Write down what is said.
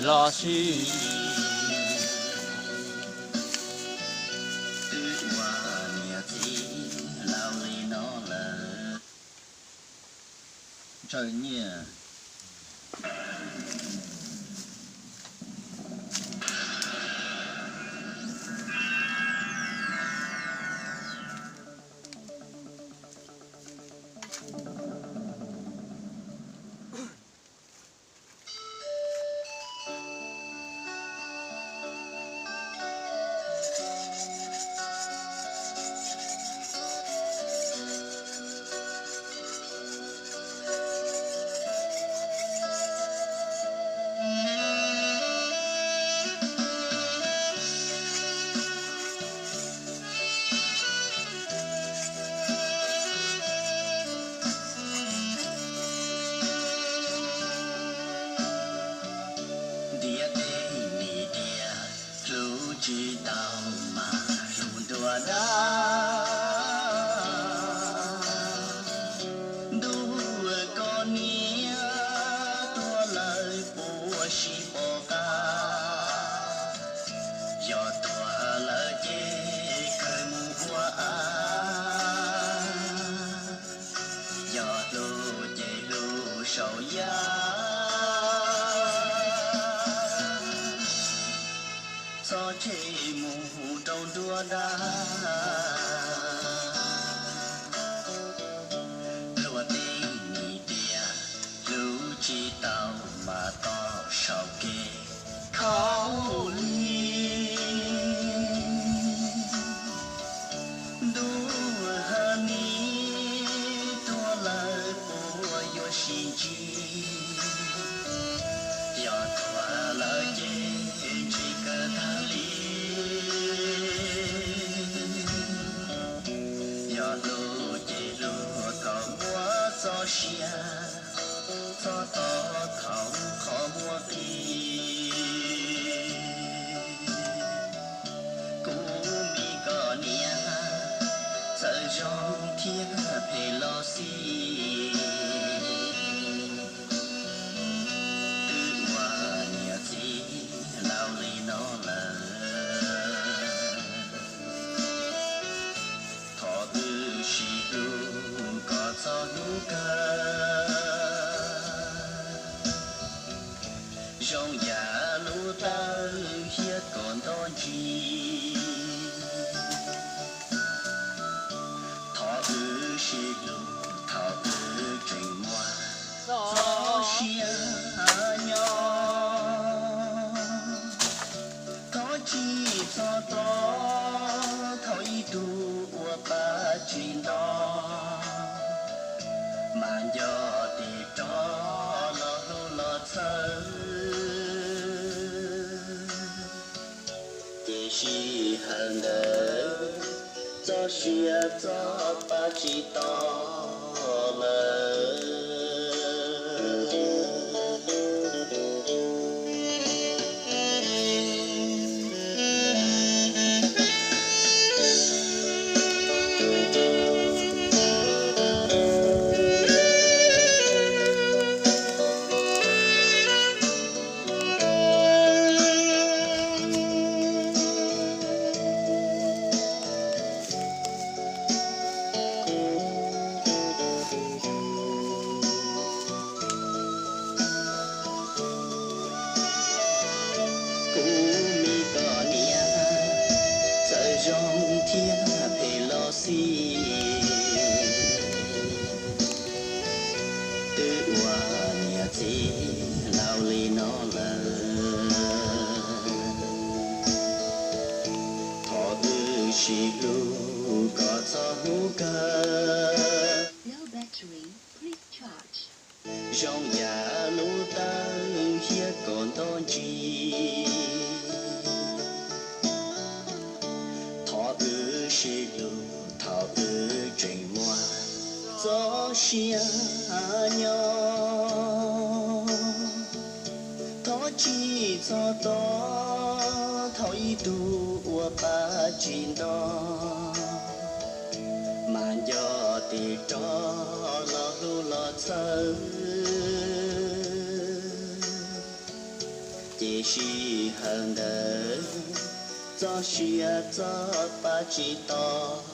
los xij. Twb ua niam txiv laus li no lawm. Ntshaw nyiaj. Ntiav teb nim tias hlub tsis tau mas hlub ntuag dag. Ntuj, koj niam tuag lawm puas sib pom qab? Yog tuag lawm ces kawg mus ua av. Yog hlub ces hlub saum yaj, txhob tseg mus rau nruab dab. Luag tej nim tias hlub tsis tau mas toj saum kev khaub lig. Ntuj, hawv nim tuag lawm puas yuav sib ntsib? Yog tuag lawm ces ntshe kawg tag li. Yog hlub ces hlub thaum muaj txoj sia, txhob tos thaum qhov muaj qis. Kuv me koj niam, txawm zoo thiab phem los xij, twb ua niam txiv laus li no lawm. Thov wb sib hlub kom txog hnub kawg, zoo yam lub tawm hiab kom nto ntsis. Thov wb sib hlub thaum wb tseem muaj txoj sia nyob. Thov tsis txhob tos thaum ib tug ua pa tsis nto, mas nco tig rov los hlub los txhawb. Ces sij hawm ntawd txoj sia txoj pa tsis to lawm. Kuv me koj niam, txawm zoo thiab phem los xij, twb ua niam txiv laus li no lawm. Thov wb sib hlub kom txog hnub kawg, zoo yam lub tawm hiab kom nto ntsis. Thov wb sib hlub thaum wb tseem muaj txoj sia nyob. Thov tsis txhob tos thaum ib tug ua pa tsis nto, mas nco tig rov los hlub los txhawb. Ces sij hawm ntawd txoj sia txoj pa tsis tos,